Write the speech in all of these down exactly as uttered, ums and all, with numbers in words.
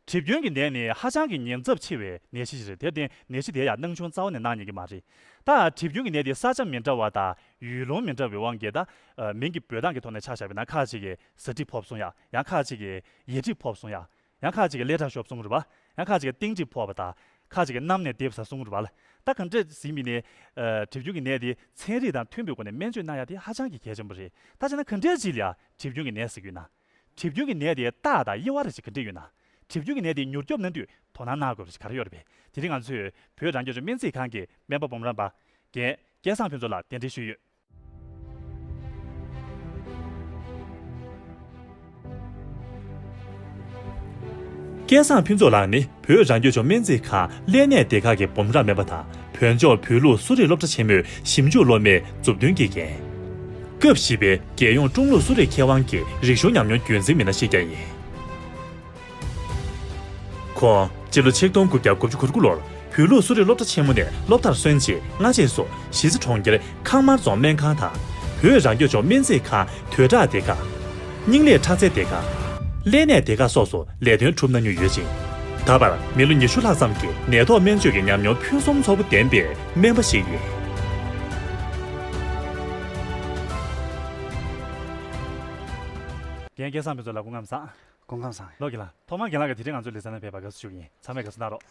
གྲིབ་སྐྱོན་གྱི་ནད་ནི་ཧ་ཅང་གི་ཉེན་ཚབས་ཆེ་བའི་ནད་གཞི་ཞིག་རེད། དེར་བརྟེན་ནད་གཞི་དེ་ཡང་སྣང་ཆུང་རྩ་བ་ནས་གནང་ཉན་གྱི་མ་རེད། ད་གྲིབ་སྐྱོན་གྱི་ནད་དེ་ས་ཆ་མི་འདྲ་བ་དང་ཡུལ་ལུང་མི་འདྲ་བའི་དབང་གིས། ད་ཨ་མིང་གི་འབོད་སྟངས་ཀྱི་ཐོག་ནས་ཆ་བཞག་པ་ཡིན་ན། ཁ་ཅིག་གིས་གཟའ་གྲིབ་ཕོག་སོང་ཡ། ཡང་ཁ་ཅིག་གིས་ཡས་གྲིབ་ཕོག་སོང་ཡ། ཡང་ཁ་ཅིག་གིས་ཀླད་ཁྲག་ཤོར་སོང་རེད་པ། ཡང་ཁ་ཅིག་གིས་གཏིང་གྲིབ་ཕོག་པ་དང་། ཁ་ཅིག་གིས་གནམ་ནས་རྡིབ་ཟ་སོང་རེད་པ་ལ། ད་ག་འདྲས་ཟིན་པ་ཡིན་ནའི། ཨ་གྲིབ་སྐྱོན་གྱི་ནད་དེ་ཚན་རིག་དང་མཐུན་པའི་སྒོ་ནས་སྨན་བཅོས་གནང་ཡ་དེ་ཧ་ཅང་གི་གལ་ཆེན་པོ་རེད། ད་བྱས་ན་ག་འདྲས་ཅིག་ལ་ཡ་གྲིབ་སྐྱོན་གྱི་ནད་ཟེར་གྱི་ཡོད་ན། གྲིབ་སྐྱོན་གྱི་ནད་དེ་རྟགས་དང་དབྱེ་བ་རེ་ཞིག་ག་འདྲས་ཡོད་ན། གྲིབ་སྐྱོན་གྱི་ནད་དེ་མྱུར་སྐྱོབ་གནང་དུས་དོ་སྣང་གནང་དགོས་པ་ཞིག་ག་རེ་ཡོད་རེད་པས། དེ་རིང་ང་ཚོས་བོད་རང་སྐྱོང་ལྗོངས་སྨན་རྩིས་ཁང་གི་སྨན་པ་འབུམ་རམས་པ་རྒན་སྐལ་བཟང་ཕུན་ཚོགས་ལགས་གདན་འདྲེན་ཞུས་ཡོད། སྐལ་བཟང་ཕུན་ཚོགས་ལགས་ནི་བོད་རང་སྐྱོང་ལྗོངས་སྨན་རྩིས་ཁང་ཀླད་ནད་སྡེ་ཁག་གི་འབུམ་རམས་སྨན་པ་དང་། བོད་ལྗོངས་བོད་ལུགས་གསོ་རིག་སློབ་གྲྭ་ཆེན་མོའི་ཞིབ་འཇུག་སློབ་མའི་མཛུབ་སྟོན་དགེ་རྒན། སྐབས་བཞི་པའི་རྒྱལ་ཡོངས་ཀྲུང་ལུགས་གསོ་རིག་མཁས་དབང་གི་རིག་གཞུང་ཉམས་མྱོང་རྒྱུན་འཛིན་མི་སྣ་ཞིག་ཀྱང་ཡིན། ཁོང་སྤྱི་ལོ་ཆིག་སྟོང་དགུ་བརྒྱ་དགུ་བཅུ་གོ་དགུ་ལོར་བོད་ལུགས་གསོ་རིག་སློབ་གྲྭ་ཆེན་མོ་ནས་སློབ་མཐར་སོན་རྗེས། སྔ་རྗེས་སུ་གཞིས་རྩེ་གྲོང་ཁྱེར་ཁང་དམར་རྫོང་སྨན་ཁང་དང་། བོད་རང་སྐྱོང་ལྗོངས་སྨན་རྩིས་ཁང་དོས་དྲག་སྡེ་ཁག་སྙིང་ལས་ཁྲག་རྩའི་སྡེ་ཁག་ཀླད་ནད་སྡེ་ཁག་སོགས་སུ་ལས་དོན་བསྒྲུབས་གནང་མྱོང་ཡོད་ཅིང་། ད་བར་མི་ལོ་ཉི་ཤུ་ལྷག་ཙམ་གྱི་ནད་ཐོག་སྨན་བཅོས་ཀྱི་ཉམས་མྱོང་ཕུན་སུམ་ཚོགས་པོ་ལྡན་པའི་སྨན་པ་ཞིག་ཡིན། རྒན་སྐལ་བཟང་ཕུན་ཚོགས་ལགས་སྐུ་ཁམས་བཟང་། སྐུ་ཁམས་བཟང་། ལོ་རྒན་ལགས། ཐོག་མར་རྒན་ལགས་ཀྱིས་དེ་རིང་ང་ཚོའི་ལེ་ཚན་ལ་ཕེབས་པར་དགའ་བསུ་ཞུ་གི་ཡིན། ཚང་མས་དགའ་བསུ་གནང་རོགས།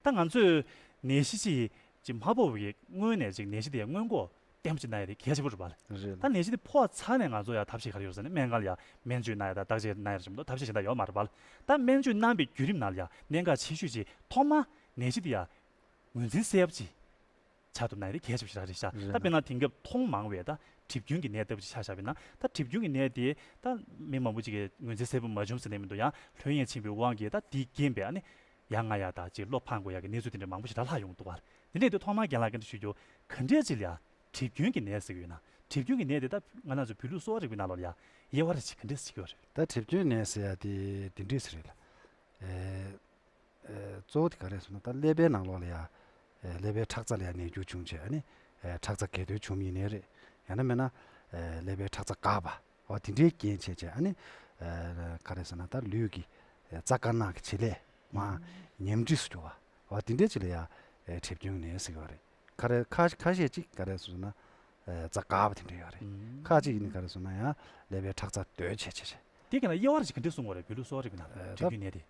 ད་ང་ཚོས་ནད་གཞི་ཅིག་ཅིག་མ་ཕོག་པའི་སྔོན་ནས་ཅིག་ནད་གཞི་དེ་སྔོན་འགོག་བརྟན་པོ་ཅིག་གནང་ཡ་དེ་གལ་ཆེན་པོ་རེད་པ་ལགས། རེད་ལགས། ད་ནད་གཞི་དེ་ཕོག་ཚར་ནས་ང་ཚོ་ཡ་ཐབས་ཤེས་ག་རེ་ཡོད་ཟེར་ན། སྨན་ཁང་ལ་ཡ་སྨན་བཅོས་གནང་ཡ་དང་བརྟག་དཔྱད་གནང་ཡ་རེད་མ་གཏོགས་ཐབས་ཤེས་གཞན་དག་ཡོད་མ་རེད་པ་ལགས། ད་སྨན་བཅོས་གནང་པའི་བརྒྱུད་རིམ་ནང་ལ་ཡ་གནད་འགག་ཆེ་ཤོས་ཅིག་ཐོག་མ་ནད་གཞི་དེ་ཡ་ངོས་འཛིན་གསལ་པོ་ཅིག་ཆགས་ཐུབ་ན་ཡང་དེ་གལ་ཆེ་བ་ཞིག་རང་རེད་ཤག། རེད། ད་དཔེར་ན་དེང་སྐབས་མཐོང་མང་བའི་ད་གྲིབ་སྐྱོན་གྱི་ནད་ལྟ་བུ་ཅིག་ཆ་བཞག་པ་ཡིན་ན། ད་གྲིབ་སྐྱོན་གྱི་ནད་དེ་ད་མི་མང་པོ་ཅིག་གིས་ངོས་འཛིན་གསལ་པོ་མ་བྱུང་ཟེར་ནས་མི་འདུག། ཡང་ལྷོད་གཡེང་ཕྱིན་པའི་དབང་གིས་ད་དེས་རྐྱེན་པས་ཨ་ནི་ཡར་མར་ཡ་ད་ཅིག་བློ་ཕམ་དགོས་ཡ་གི་གནས་ཚུལ་དེ་འདྲ་མང་པོ་ཞིག་ད་ལྷག་ཡོང་གི་འདུག་ག། དེ་འདྲ་ཡིན་དུས་ཐོག་མར་རྒན་ལགས་བཀའ་འདྲི་ཞུ་རྒྱུ། ག་འདྲས་ཅིག་ལ་ཡ་གྲིབ་སྐྱོན་གྱི་ནད་ཟེར་གྱི་ཡོད་ན། གྲིབ་སྐྱོན་གྱི་ནད་དེ་ད་ང་རང་ཚོ་བོད་ལུགས་གསོ་བ་རིག་པའི་ནང་ལོགས་ལ་ཡ་དབྱེ་བ་རེ་ཅིག་ག་འདྲས་ཅིག་ཡོད་རེད། ད་གྲིབ་སྐྱོན་ནད་ཟེར་ཡ་དེ་དེ་འདྲས་ཟེར་རེད་ལགས། ཨེ། ཨེ། གཙོ་བོ་དེ་ག་རེ་ཟེར་ན། ད་ཀླད་པའི་ནང་ལོགས་ལ་ཡ། ཨེ། ཀླད་པའི་ཁྲག་རྩ་ལ་ཡ་ནད་འགྱུར་བྱུང་བྱས། ཨ་ནི། ཨེ། ཁྲག་རྩ་གས་ཐོན་བྱུང་ཡིན་ནའི་རེད། ཡང་ན་མིན་ན། ཨེ། ཀླད་པའི་ཁྲག་རྩ་འགགས་པ། འོ་དེ་འདྲའི་རྐྱེན་བྱས་བྱས། ཨ་ནི། ཨེ། ག་རེ་ཟེར་ན། ད་ལུས་ཀྱི་རྩ་དཀར་ནག་གི་བྱེད་ལས་མར་ཉམས་འགྲིབ་སུ་འགྲོ་བ། འོ་དེ་འདྲའི་ཅིག་ལ་ཡ། ཨེ། གྲིབ་སྐྱོན་ནད་ཟེར་གྱི་ཡོད་རེད། ཁ་རེ་ཁ་ཁ་ཤས་ཅིག་ག་རེ་ཟེར་ན། ཨེ། རྩ་འགགས་པ་དེ་འདྲ་ཡོད་རེད། ཁ་ཅིག་ཡིན་ན་ག་རེ་ཟེར་ན་ཡང་ཀླད་པའི་ཁྲག་རྩ་རྡོལ་བྱས་བྱས་བྱས། དེ་ག་ན་དབྱེ་བ་རེ་ཅིག་ག་འདྲ་གསུང་གི་ཡོད་རེད། བོད་ལུགས་གསོ་བ་རིག་པའི་ནང་ལ་ཨེ། གྲིབ་ད་སྐྱོན་ནད་དེ།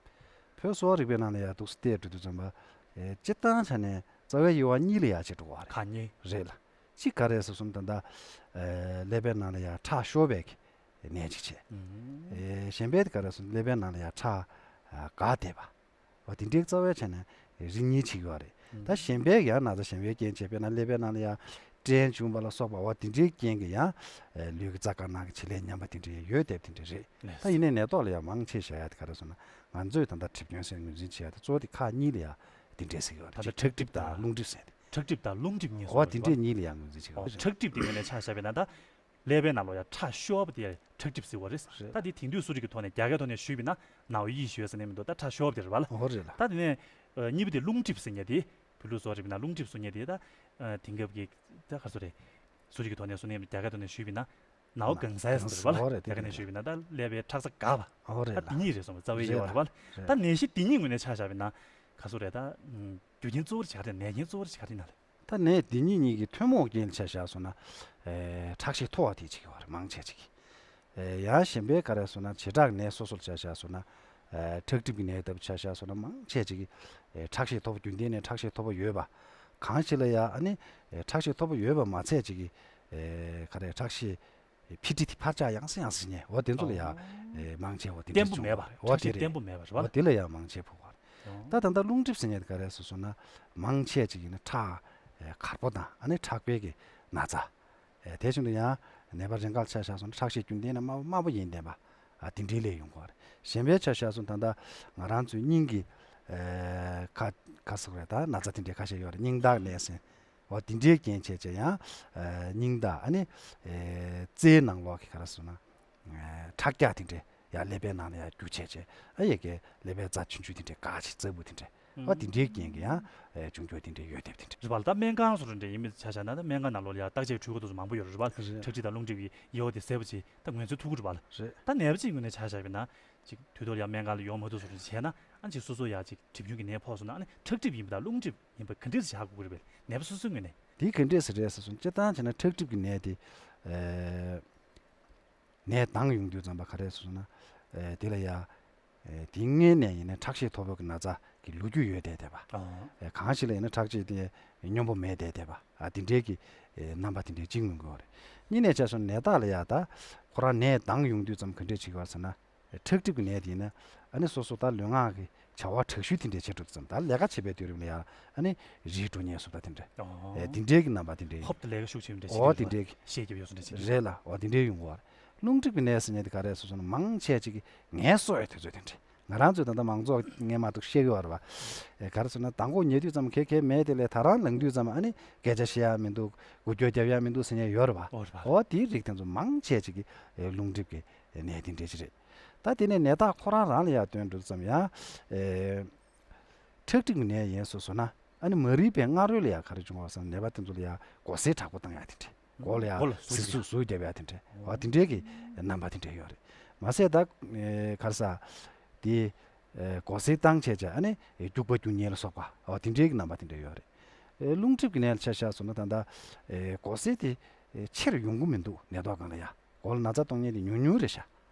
བོད་གསོ་བ་རིག་པའི་ནང་ལ་ཡ་འདུག་སེ་བལྟས་འགྲོ་དུས་ཙམ་པ། ཨེ། སྤྱིར་བཏང་ཆ་ནས་རྩ་བའི་དབྱེ་བ་གཉིས་ལ་ཡ་ཕྱེ་འགྲོ་གི་ཡོད་རེད། ཁག་གཉིས། རེད་ལགས། གཅིག་ག་རེ་ཟེར་སོང་ད་ལྟ། ཨེ། ཀླད་པའི་ནང་ལ་ཡ་ཁྲག་ཤོར་བའི་གི་ནད་ཅིག་བྱས། ཨེ། གཞན་པའི་དེ་ག་རེ་ཟེར་ན། ཀླད་པའི་ནང་ལ་ཡ་ཁྲག་འགགས་བསྡད་པ། འོ་དེ་འདྲའི་རྩ་བའི་ཆ་ནས་རིགས་གཉིས་ཕྱེ་གི་ཡོད་རེད། ད་གཞན་པའི་ཡང་ན་ཚ་གཞན་པའི་རྐྱེན་བྱས། དཔེར་ན་ཀླད་པའི་ནང་ལ་ཡ་སྐྲན་བྱུང་བ་ལ་སོགས་པ། འོ་དེ་འདྲའི་རྐྱེན་གྱིས་ཡང་ལུས་ཀྱི་རྩ་དཀར་ནག་གི་བྱེད་ལས་ཉམས་པ་དེ་འདྲའི་ཡོད་བསྡད་པ་དེ་འདྲ་རེད། ད་ཡིན་ནའི་ནད་ཐོག་ལ་ཡ་མང་ཆེ་བཞག་ཡ་དེ་ག་རེ་ཟེར་ན། ང་ཚོས་ད་ལྟ་གྲིབ་སྐྱོན་ཟེར་ངོས་འཛིན་བྱེད་ཡ་དེ་གཙོ་བོ་དེ་ཁག་གཉིས་ལ་ཡ་དེ་འདྲས་ཟེར་གྱི་ཡོད་རེད། ད་ལྟ་ཁྲག་གྲིབ་དང་རླུང་གྲིབ་ཟེར་ཏེ། ཁྲག་གྲིབ་དང་རླུང་གྲིབ་གཉིས། འོ་སོ་དེ་འདྲས་གཉིས་ལ་ཡ་ངོས་འཛིན་བྱེད་ཀྱི་ཡོད་རེད། ཁྲག་གྲིབ་དེ་ངོས་ནས་ཆ་བཞག་པ་ཡིན་ན། ད་ཀླད་པའི་ནང་ལོགས་ཡ་ཁྲག་ཤོར་བ་དེ་ཁྲག་གྲིབ་ཟེར་བ་རེད། རེད། ད་དེ་དེང་དུས་གསོ་རིག་གི་ཐོག་ནས། རྒྱ་སྐད་ཐོག་ནས་ཞུས་པ་ཡིན་ན་ནའོ་ཡི་ཞུ་ཡ་ཟེར་ནས་མི་འདུག། ད་ཁྲག་ཤོར་བ་དེ་རེད་པ་ལགས། འོ་རེད་ལགས། ད་དེ་ནས་ཨ་གཉིས་པ་དེ་རླུང་གྲིབ་ཟེར་མཁན་དེ། བོད་ལུགས་གསོ་རིག་པའི་ནང་རླུང་གྲིབ་གསུང་མཁན་དེ། ད་ཨ་དེང་སྐབས་ཀྱི་ད་ག་རེ་ཟེར་རེད། གསོ་རིག་གི་ཐོག་ནས་གསུང་མཁན། རྒྱ་སྐད་ཐོག་ནས་ཞུས་པ་ཡིན་ན་ནའོ་གང་ཟའི་ཟེར་བ་ལགས། འོ་རེད། རྒྱ་སྐད་ནས་ཞུས་པ་ཡིན་ན་ད་ཀླད་པའི་ཁྲག་རྩ་འགགས་པ། འོ་རེད་ད་དེ་ལགས། གཉིས་རེད་སོང་བ། རྩ་བའི་དབྱེ་བ་རེད་པ་ལགས། རེད། ད་ནད་གཞི་དེ་གཉིས་ངོས་ནས་ཆ་བཞག་པ་ཡིན་ན་ག་ཚོད་རེད། ད་ཨ་རྒྱུ་རྐྱེན་གཙོ་བོ་རེ་ཆགས་རེད། ནད་རྐྱེན་གཙོ་བོ་རེ་ཆགས་རེད་ན་ལས། ད་ནད་འདི་གཉིས་གཉིས་ཀྱི་ཐུན་མོང་རྐྱེན་ལ་ཆ་བཞག་སོང་ན། ཨེ། ཁྲག་ཤེད་མཐོ་བ་དེ་ཅིག་ཡོད་རེད། མང་ཆེ་ཅིག། ཨེ། ཡང་གཞན་པའི་ག་རེ་ཟེར་ན། བྱེ་བྲག་ནད་སོ་སོ་ལ་ཆ་བཞག་སོང་ན། ཨེ། ཁྲག་གྲིབ་ཀྱི་ནད་ལྟ་བུ་ཆ་བཞག་སོང་ན། མང་ཆེ་ཅིག་གིས་ཨེ། ཁྲག་ཤེད་མཐོ་པོ། རྒྱུན་ལྡན་ནས་ཁྲག་ཤེད་མཐོ་པོ་ཡོད་པ། གང་ཞིག་ལ་ཡང་ཨ་ནི་ཨེ། ཁྲག་ཤེད་མཐོ་པོ་ཡོད་པ་མ་ཚད་ཅིག་གིས། ཨེ། ག་རེ། ཁྲག་ཤེད་འཕེལ་འགྲིབ་དེ་འཕར་ཆག་ཡང་སེ་ཡང་སེ་ཕྱིན་ནས། འོ་དེ་ཚོ་ལ་ཡང་ཨེ། མང་ཆེ་བ་དེ་འདྲ་བརྟན་པོ་མེད་པ། བྱུང་བ་རེད། འོ་དེ་རེད། བརྟན་པོ་མེད་པ་རེད་པ། འོ་དེ་ལ་ཡང་མང་ཆེ་ཕོག་པ་རེད། ད་ད་ལྟ་རླུང་གྲིབ་ཟེར་མཁན་དེ་ག་རེ་ཟེར་སོང་ན། མང་ཆེ་ཅིག་ཡིན་ན་ཁྲག་ཨེ། འཁར་པོ་དང་། ཨ་ནི་ཁྲག་པའི་གི་ན་ཚ། ཨེ། དེ་བཞིན་དུ་ཡང་ནད་པ་རང་ག་ལ་ཆ་བཞག་སོང་ན། ཁྲག་ཤེད་རྒྱུན་ལྡན་ནས་དམའ་བ། དམའ་བ་ཡིན་བསྡད་པ། ཨ། དེ་འདྲའི་ལས་ཡོང་གི་ཡོད་རེད། གཞན་པའི་ཆ་བཞག་སོང་། ད་ལྟ་ང་རང་ཚོའི་སྙིང་གི་ཨེ། ཁ་ཁ་ཟེར་བ་རེད། ད་ན་ཚ་དེ་འདྲའི་ཁ་ཤས་ཡོད་རེད། སྙིང་འདར་ནད་ཟེར། འོ་དེ་འདྲའི་རྐྱེན་བྱས་བྱས་ཡང་ཨེ། སྙིང་འདར། ཨ་ནི་ཨེ། རྩའི་ནང་ལོགས་ཀྱི་ག་རེ་ཟེར་ན། ཨེ། ཁྲག་རྒྱ་དེ་འདྲ་ཡང་ཀླད་པའི་ནང་ལ་ཡང་རྒྱུག་བྱས་བྱས། ཨ། ཡ་གི་ཀླད་པའི་རྩ་ཆུང་ཆུང་དེ་འདྲ་འགག་བྱས། རྩ་བུ་དེ་འདྲ། ཨ་དེ་འདྲའི་རྐྱེན་གྱིས་ཡང་ཨེ་བྱུང་རྒྱུ་དེ་འདྲའི་ཡོད་དེ་དེ་འདྲ། རེད་པ་ལ། ད་སྨན་ཁང་སོགས་འདྲ་ཡིན་པའི་ཆ་བཞག་ན། ད་སྨན་ཁང་ནང་ལོགས་ལ་ཡང་བརྟག་དཔྱད་འཕྲུལ་འཁོར་དེ་ཚོ་མང་པོ་ཡོད་རེད་པ། རེད། ཁྲག་ཁྲིག་དང་རླུང་མཁྲིས་ཀྱི་དབྱེ་བ་དེ་གསལ་པོ་ཅིག་ད་ངོས་འཛིན་ཐུབ་ཀྱི་རེད་པ་ལ། རེད། ད་ནད་པ་གཅིག་ངོས་ནས་ཆ་བཞག་པ་ཡིན་ན། ཅིག་དུས་ཐོག་ལ་ཡང་སྨན་ཁང་ལ་ཡོང་མ་ཐུབ་སོགས་བྱས་ན། ཨ་ཅིག་སོ་སོ་ཡང་ཅིག་གྲིབ་སྐྱོན་གྱི་ནད་ཕོག་སོང་ན། ཨ་ནི་ཁྲག་ཁྲིག་ཡིན་པ་དང་རླུང་མཁྲིས་ཡིན་པ་ག་འདྲས་སེ་བཞག་དགོས་ཀྱི་རེད་པས། ནད་པ་སོ་སོའི་ངོས་ནས། དེ་ག་འདྲས་སེ་རེད་ཟེར་སོང་། སྤྱིར་བཏང་བྱས་ན་ཁྲག་ཁྲིག་གི་ནད་དེ་ཨེ་ནད་ལྡང་ཡོང་དུས་ཙམ་པ་ག་རེ་ཟེར་སོང་ན། ཨེ་དེ་ལ་ཡ་ཨེ་དེ་སྔོན་ནས་ཡིན་ན་ཁྲག་ཤེད་མཐོ་པོ་གི་ན་ཚ་གི་ལོ་རྒྱུས་ཡོད་བསྡད་བསྡད་པ། ཨ། ཨེ་གང་ཞིག་ལ་ཡིན་ན་ཁྲག་ཤེད་དེ་སྙོམས་པོ་མེད་བསྡད་བསྡད་པ། ཨ་དེ་འདྲའི་གི་ཨེ་རྣམ་པ་དེ་འདྲའི་གཅིག་མངོན་གྱི་ཡོད་རེད། གཉིས་ནས་ཆ་བཞག་ན་ནད་རྟགས་ལ་ཡ་ད་ཁོ་རང་ནད་ལྡང་ཡོང་དུས་ཙམ་ག་འདྲས་བྱེད་ཀྱི་ཡོད་ཟེར་ན། ཁྲག་ཁྲིག་གི་ནད་དེ་ཡིན་ན། ཨ་ནི་སོ་སོ་ད་ལུས་ངག་གི་བྱ་བ་དྲག་ཤུལ་དེ་འདྲས་བྱེད་འགྲོ་དུས་ཙམ། ད་ལས་ཀ་བྱེད་པའི་དུས་རིམ་ལ་ཡང་ཨ་ནི་རིལ་འགྲོ་ཉེན་བཟོ་ལྟ་དེ་འདྲས། ཨོ། ཨེ་དེ་འདྲའི་གི་རྣམ་པ་དེ་འདྲས་ཡོད། ཧོབ་ཏེ་ལས་ཀ་ཤུགས་ཆེ་འདྲས་བྱེད་ཨོ་ཀྱི་དེ་འདྲའི་གི་ཤེད་རྒྱབ་ཡོད་སོང་འདྲས་བྱེད་ཀྱི་རེད་ལ། ཨོ་དེ་འདྲའི་ཡོང་གི་ཡོད་རེད། རླུང་མཁྲིས་ཀྱི་ནད་ཟེར་མཁན་དེ་ག་རེ་ཟེར་སོང་ན། མང་ཆེ་ཅིག་གིས་ངལ་གསོ་ཡི་དུས་ཚོད་དེ་འདྲས། ང་རང་ཚོས་ད་ལྟ་མང་ཚོགས་སྔས་མ་འདུག་བཤད་ཀྱི་ཡོད་རེད་པ། ཨེ་ག་རེ་ཟེར་ན། མདང་དགོང་ཉལ་དུས་ཙམ་ག་གེ་མེད་དེ་ལས་ད་རང་ལངས་དུས་ཙམ། ཨ་ནི་སྐད་ཆ་བཤད་ཡ་མི་འདུག་འགུལ་སྐྱོད་རྒྱབ་ཡ་མི་འདུག་ཟེར་མཁན་ཡོད་རེད་པ། ཨོ་རེད་པ། ཨོ་དེའི་རིགས་དེ་ཚོ་མང་ཆེ་ཅིག་གིས་ཨེ་རླུང་མཁྲིས་ཀྱི་ནད་དེ་འདྲས་ཅིག་རེད། ད་དེ་ནས་ནད་རྟགས་ཁོ་རང་རང་ལ་ཡ་སྟོན་འགྲོ་ཙམ་ཡང་། ཨེ་ཁྲག་ཁྲིག་གི་ནད་ཡིན་སོང་སོང་ན། ཨ་ནི་མ་རིག་པའི་སྔ་རོལ་ལ་ཡ་ག་རེ་བྱུང་བ་ཟེར་ན། ནད་པ་དེ་ཚོ་ལ་ཡ་མགོ་སེར་དྲག་པོ་བཏང་ཡ་དེ་འདྲས། མགོ་ལ་ཡ་མགོ་ལ་ཟུག་ཟིག་ཟུག་ཟུག་རྒྱབ་ཡ་དེ་འདྲས། ཨོ་དེ་འདྲས་ཀྱི་རྣམ་པ་དེ་འདྲས་ཡོད་རེད། མ་ཟད་ད་ཨེ་ག་རེ་ཟ། དེ་ཨེ་མགོ་སེར་བཏང་བྱས་བྱས། ཨ་ནི་ཨེ་སྐྱུག་པ་སྐྱུག་ཉེན་ལ་སོགས་པ། ཨོ་དེ་འདྲས་ཀྱི་རྣམ་པ་དེ་འདྲས་ཡོད་རེད། ཨེ་རླུང་མཁྲིས་ཀྱི་ནད་ལ་ཆ་བཞག་སོང་ན། ད་ལྟ་ཨེ་མགོ་སེར་དེ་ཨེ་ཆེར་ཡོང་གི་མི་འདུག་ནད་ཐོག་སྒང་ལ་ཡ། མགོ་ལ་ན་ཚ་གཏོང་མཁན་དེ་ཉུང་ཉུང་རེད་ཤག་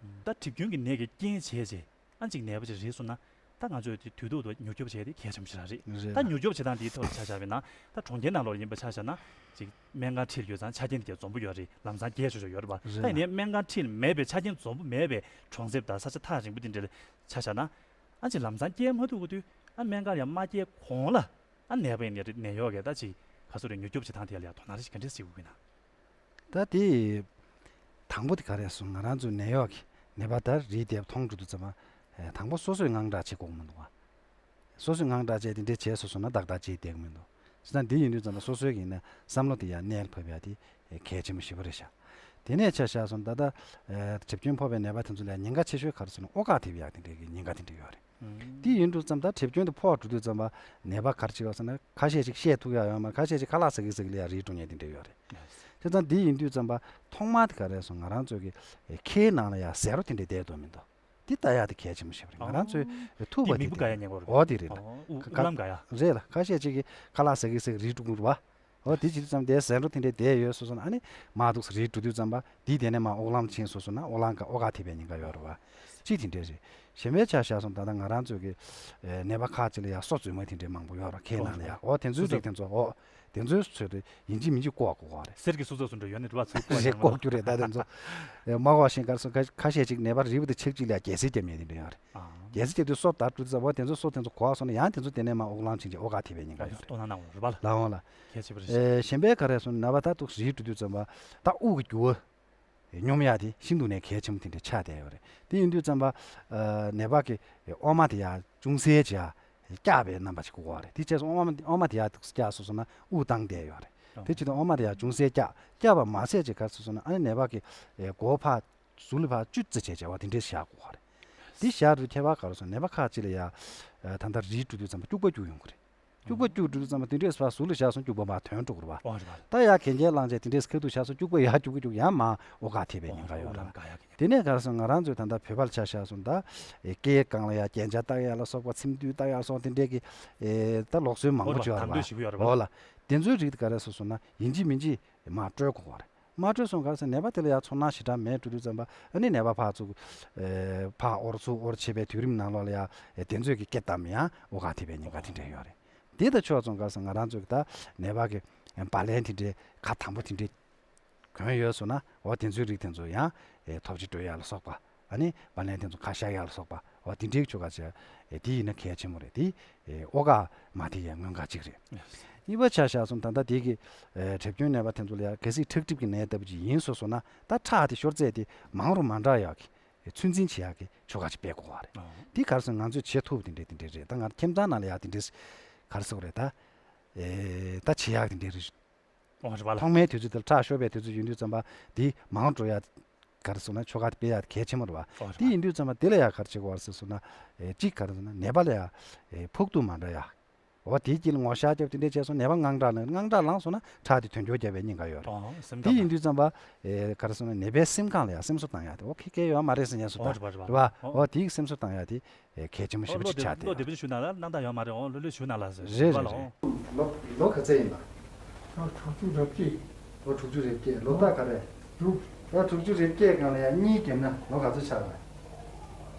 ད་གྲིབ་སྐྱོན་གྱི་ནད་ཀྱི་རྐྱེན་བྱས་བྱས། ཨ་ཅིག་ནད་པ་ཅིག་རེད་སོང་ན། ད་ང་ཚོས་དེ་དུས་ཐོག་ཏུ་མྱུར་སྐྱོབ་བྱས་དེ་གལ་ཆེན་པོ་ཞིག་རང་རེད། རེད། ད་མྱུར་སྐྱོབ་བྱེད་སྟངས་དེའི་ཐོག་ལ་ཆ་བཞག་པ་ཡིན་ན། ད་གྲོང་ཁྱེར་ནང་ལོགས་ཡིན་པ་ཆ་བཞག་ན། ཅིག་སྨན་ཁང་འཁྲིས་ལ་ཡོད་ཙང་ཆ་རྐྱེན་དེ་འཛོམས་པོ་ཡོད་རེད། ལམ་སང་སྐྱེལ་ཆོག་ཆོག་ཡོད་རེད་པ། རེད། ད་ཡིན་ནའི་སྨན་ཁང་འཁྲིས་ལ་མེད་པའི། ཆ་རྐྱེན་འཛོམས་པོ་མེད་པའི་གྲོང་གསེབ་དང་ས་ཆ་ཐག་རིང་པོ་དེ་འདྲ་ལ་ཆ་བཞག་ན། ཨ་ཅིག་ལམ་སང་སྐྱེལ་མ་ཐུབ་དགོས་དུས། ཨ་སྨན་ཁང་ལ་ཡང་མ་སྐྱེལ་གོང་ལ། ཨ་ནད་པ་ཡིན་ནའི་རེད། ནད་གཡོག་གིས་ད་ཅིག་ག་ཚོད་རེད། མྱུར་སྐྱོབ་བྱེད་སྟངས་དེ་ལ་ཡང་དོ་སྣང་རེ་ཞིག་ག་འདྲས་བྱེད་དགོས་ཀྱི་ན། ད་དེ་དང་པོ་དེ་ག་རེ་སོང་། ང་རང་ཚོའི་ནད་གཡོག་གིས་ནད་པ་དེ་རིལ་བསྡད་པ་མཐོང་འགྲོ་དུས་ཙམ་པ། ཨེ་དང་པོ་སོ་སོས་དངངས་སྐྲག་བྱེད་དགོས་མི་འདུག་ག་སོ་སོས་དངངས་སྐྲག་བྱས་དེ་འདྲས་བྱས་སོང་སོང་ན། ཏག་ཏག་ཅིག་བསྡད་ཀྱི་མི་འདུག་བྱས་ཙང་དེ་ཡིན་དུས་ཙམ་པ་སོ་སོའི་གི་ཡིན་ན་བསམ་བློ་དེ་ཡར་སྣེ་ལ་ཕབ་ཡ་དེ་ཨེ་གལ་ཆེན་པོ་ཞེ་པོ་རེད་ཤག་དེ་ནས་ཆ་བཞག་སོང་། ད་ལྟ་ཨེ་གྲིབ་སྐྱོན་ཕོག་པའི་ནད་པ་དེ་ཚོ་ལ་ཉེན་ཁ་ཆེ་ཤོས་ག་རེ་ཟེར་ན། འོ་སྐག་ཐེབས་ཡག་དེ་འདྲའི་གི་ཉེན་ཁ་དེ་འདྲ་ཡོད་རེད། དེ་ཡིན་དུས་ཙམ་ད་གྲིབ་སྐྱོན་དེ་ཕོག་འགྲོ་དུས་ཙམ་པ་ནད་པ་ག་རེ་བྱེད་ཀྱི་ཡོད་ཟེར་ན། ཁ་ཤས་ཅིག་བཤད་ཐུབ་ཡག་ཡོད་མ་རེད། ཁ་ཤས་ཅིག་ཁ་ལག་ཟ་གི་ཟ་གི་ལ་ཡ་རིལ་འགྲོ་མཁན་དེ་འདྲ་ཡོད་རེད། བྱས་ཙང་དེ་ཡིན་དུས་ཙམ་པ་ཐོག་མ་དེ་ག་རེ་སོང་། ང་རང་ཚོ་གི་ཨེ་ཁའི་ནང་ལ་ཡ་ཟད་འགྲོ་དེ་འདྲ་བསྡད་འདུག་མི་འདུག་དེ་ལྟ་ཡག་དེ་གལ་ཆེན་པོ་ཞིག་རེད། ང་རང་ཚོས་ཨེ་ཐུག་པ་དེ་མིག་དཔེ་དགའ་ཡག་ཉེན་ཁ་རེད། འོ་དེ་རེད། ཨོ་དབུ་ཁ་ལམ་དགའ་ཡག་རེད་ལ། ཁ་ཤས་ཅིག་གིས་ཁ་ལག་ཟ་གི་ཟ་གི་རིལ་འགྲོ་གི་རེད་པ། འོ་དེ་བྱེད་དུས་ཙམ་དེ་ཟད་འགྲོ་དེ་འདྲ་བསྡད་ཡོད་སོང་སོང་ན། ཨ་ནི་མར་འདུག་སེ་རིལ་འགྲོ་དུས་ཙམ་པ་དེ་དེ་ནས་མར་དབུགས་ལམ་ཕྱིན་སོང་སོང་ན། དབུགས་ལམ་ག་འོ་སྐག་ཐེབས་པའི་ཉེན་ཁ་ཡོད་རེད་པ། གཅིག་དེ་འདྲ་རེད། གཞན་པའི་ཆ་བཞག་སོང་། ད་ལྟ་ང་རང་ཚོ་གི་ཨེ་ནད་པ་ཁག་ཅིག་ལ་ཡ་སོ་རྫུན་མ་དེ་འདྲ་མང་པོ་ཡོད་རེད། ཁའི་ནང་ལ་ཡ། འོ་དེ་ཚོའི་རིགས་དེ་ཚོ། འོ་དེ་ཚོའི་ཚོད་དུ་ཡིན་གཅིག་མིན་གཅིག་བཀོག་དགོས་རེད། གསེར་གྱི་སོ་རྫུན་འདྲ་ཡོད་ནི་རེད་པ། ཚུར་བཀོག་རེད། བཀོག་རྒྱུ་རེད། ད་དེ་ཚོ་ཨེ་མ་བཀོག་བཞིན་ག་རེ་སོང་། ཁ་ཁ་ཤས་ཅིག་ནད་པ་རིལ་བུ་དེ་ཆག་ཅིག་ལ་ཡ་རྒྱལ་སྲིད་རྒྱབ་མཁན་དེ་འདྲ་ཡོད་རེད། ཨ། རྒྱལ་སྲིད་རྒྱབ་དུས་སོ་དར་འགྲོ་དུས་ཙམ་པ་དེ་ཚོ་སོ་དེ་ཚོ་གོག་སོང་ན། ཡང་དེ་ཚོ་དེ་ནས་མར་དབུགས་ལམ་ཕྱིན་བྱས་འོ་སྐག་ཐེབས་པའི་ཉེན་ཁ་ཡོད་རེད། ལགས་འོང་ལགས། གལ་ཆེ་པོ་རེད། ཨེ་གཞན་པའི་ག་རེ་སོང་། ནད་པ་ད་འདུག་སེ་རིལ་འགྲོ་དུས་ཙམ་པ་ད་དབུགས་ཀྱི་རྒྱུ་བ་སྙོམས་ཡག་དེ་ཤིན་ཏུ་ནས་གལ་ཆེན་པོ་དེ་འདྲ་ཆགས་བསྡད་ཡོད་རེད། དེ་ཡིན་དུས་ཙམ་པ་ཨ་ནད་པ་གི་ཨོ་མ་དེ་ཡ་ཅུང་ཟད་ཅིག་ཡ་བཀྱག་པའི་རྣམ་པ་ཞིག་དགོས་པ་རེད། དེ་བྱས་སོང་ཨོ་མ་ཨོ་མ་དེ་ཡ་འདུག་སེ་བཀྱག་སོང་སོང་ན་དབུགས་བཏང་བསྡད་ཡོད་རེད། དེ་བྱེད་དུས་ཨོ་མ་དེ་ཡ་ཅུང་ཟད་བཀྱག་བཀྱག་པ་མ་ཟད་ཅིག་ག་རེ་སོང་སོང་ན། ཨ་ནི་ནད་པ་གི་ཨེ་མགོ་བོ་ཕར་ཟུར་ལ་ཕར་གཅུ་ཙམ་བྱས་བྱས་པ་དེ་འདྲས་བཞག་དགོས་པ་རེད། དེ་བཞག་དུས་ཁྱད་པར་ག་རེ་སོང་། ནད་པ་ཁག་ཅིག་ལ་ཡ་ཨ་ད་ལྟ་རིལ་འགྲོ་དུས་ཙམ་པ་སྐྱུག་པ་སྐྱུག་ཡོང་གི་རེད། སྐྱུག་པ་སྐྱུག་འགྲོ་དུས་ཙམ་པ་དེ་འདྲས་ཕར་ཟུར་ལ་བཞག་སོང་། སྐྱུག་པ་མར་ཐོན་འགྲོ་གི་རེད་པ། ཨོ་རེད་པ། ད་ཡ་གན་རྐྱལ་བླངས་བྱས་དེ་འདྲས་ཁ་ཐུག་བཞག་སོང་། སྐྱུག་པ་ཡར་སྐྱུག་གི་སྐྱུག་ཡར་མར་འོ་སྐག་ཐེབས་པའི་ཉེན་ཁ་ཡོད་རེད། དེ་ནས་ག་རེ་སོང་། ང་རང་ཚོས་ད་ལྟ་བོད་པ་ལ་ཆ་བཞག་སོང་། ད་ཨེ་སྐེའི་སྒང་ལ་ཡ་རྒྱན་ཆ་བཏགས་ཡག་ལ་སོགས་པ། ཚེམ་མདུད་བཏགས་ཡག་ལ་སོགས་དེ་འདྲས་ཀྱི་ཨེ་ད་ལུགས་སྲོལ་མང་པོ་ཅིག་ཡོད་རེད་པ། འོ་ལ། དེ་ཚོའི་རིགས་དེ་ག་རེ་སོང་སོང་ན་ཡིན་གཅིག་མིན་གཅིག་མར་དཀྲོལ་དགོས་པ་རེད། མ་དཀྲོལ་སོང་ག་རེ་ཟེར། ནད་པ་དེ་ལ་ཡང་ཚོར་སྣང་ཞེ་དྲག་མེད་འགྲོ་དུས་ཙམ་པ། ཨ་ནི་ནད་པ་ཕར་ཚུར་ཨེ་ཕར་དབོར་ཚུར་དབོར་བྱེད་པའི་དུས་རིམ་ནང་ལོགས་ལ་ཡང་ཨེ་དེ་ཚོས་ཀྱི་སྐད་བཏང་ཡང་འོ་སྐག་ཐེབས་པའི་ཉེན་ཁ་དེ་འདྲ་ཡོད་རེད། དེ་དང་ཕྱོགས་མཚུངས་ག་རེ་ཟེར། ང་རང་ཚོས་ཀྱི་ད་ནད་པ་གི་བར་ལན་དེ་འདྲའི་ཁ་དམ་པོ་དེ་འདྲའི་གོན་ཡོད་སོང་ན། འོ་དེ་ཚོའི་རིགས་དེ་ཚོ་ཡང་ཨེ་ཐོབ་ཆ་སྤྲོད་ཡག་ལ་སོགས་པ། ཨ་ནི་བར་ལན་དེ་ཚོ་ཁ་བཞག་ཡག་ལ་སོགས་པ། འོ་དེ་འདྲའི་ཆོ་ག་བྱས། ཨེ་དེ་ཡིན་ན་གལ་ཆེན་པོ་རེད། དེ་ཨེ་འོ་སྐག་མ་ཐེབས་ཡག་སྔོན་འགོག་ཅིག་རེད། གཉིས་པ་ཆ་བཞག་སོང་། ད་ལྟ་དེ་གི་ཨེ་གྲིབ་སྐྱོན་ནད་པ་དེ་ཚོ་ལ་ཡ་གལ་སྲིད་ཁྲག་གྲིབ་ཀྱི་ནད་ལྟ་བུ་ཅིག་ཡིན་སོང་སོང་ན། ད་ཁྲག་དེ་ཤོར་ཚད་དེ་མང་རུ་མ་འདྲ་ཡག་གི་ཨེ་ཚོད་འཛིན་བྱེད་ཡག་གི་ཆོ་ག་ཅིག་སྤེལ་དགོས་པ་རེད། ཨོ། དེ་ག་རེ་ཟེར། ང་ཚོས་བྱེད་ཐུབ་དེ་འདྲས་དེ་འདྲས་རེད། ད་ང་ཁྱིམ་ཚང་ནང་ལ་ཡ་དེ་འདྲས་ག་རེ་ཟེར་དགོས་རེད། ད་ཨེ་ད་བྱེད་ཡག་དེ་འདྲས་རེད། ཨོ་རེད་པ་ལ། ཐོག་མའི་དུས་ཚོད་དེ་ཁྲག་ཤོར་བའི་དུས་ཚོད་ཡིན་དུས་ཙམ་པ་དེ་མང་འགྲོ་ཡ་ག་རེ་ཟེར་ན་ཆོ་ག་དེ་སྤེལ་ཡ་གལ་ཆེན་པོ་རེད་པ། ཨོ་རེད་པ། དེ་ཡིན་དུས་ཙམ་པ་དེ་ལ་ཡ་ག་རེ་བྱེད་དགོས་པ་རེད་ཟེར་ན། ཨེ་གཅིག་ག་རེ་ཟེར་ན་ནད་པ་ལ་ཡ་ཨེ་ཕོག་ཐུག་མ་འདྲ་ཡ། འོ་དེའི་དཀྱིལ་ལ་ངོ་ཤ་བརྒྱབ་དེ་འདྲས་བྱས་སོང་། ནད་པ་དངངས་སྐྲག་ལངས། དངངས་སྐྲག་ལངས་སོང་ན་ཁྲག་དེ་དོན་འཁྱོལ་རྒྱག་པའི་ཉེན་ཁ་ཡོད་རེད། ཨོ་སེམས་དེ་ཁམས་ཡིན་དུས་ཙམ་པ་ཨེ་ག་རེ་ཟེར་ན་ནད་པའི་སེམས་ཁམས་ལ་ཡང་སེམས་གསོ་བཏང་ཡག་དེ། འོ་ཁེ་ཁེ་ཡོད་མ་རེད་ཟེར་ཉན་སོང་། ཨོ་ད་རེད་པ་རེད་པ། རེད་པ། ཨོ་ཨོ་དེའི་སེམས་གསོ་བཏང་ཡག་དེ་ཨེ་གལ་ཆེན་པོ་ཞེ་པོ་ཅིག་ཆགས་བསྡད་ཡོད་རེད། བློ་བདེ་པོ་ཞུ་ན་ལ་སྣང་དག་ཡོད་མ་རེད། ཨོ་ལྷོད་ལྷོད་ཞུ་ན་ལ་ཟེར། རེད་རེད་རེད་རེད། ལོ་ལོ་ག་ཚད་ཡིན་པ། ལོ་དྲུག་ཅུ་རེ་བརྒྱད། ལོ་དྲུག་ཅུ་རེ་བརྒྱད། ལོ་ཟླ་ག་རེ། དྲུག་ལོ་དྲུག་ཅུ་རེ་བརྒྱད་སྒང་ལ་ཡང་གཉིས་བརྒྱབ་ན་ལོ་ག་ཚོད་ཆགས་པ།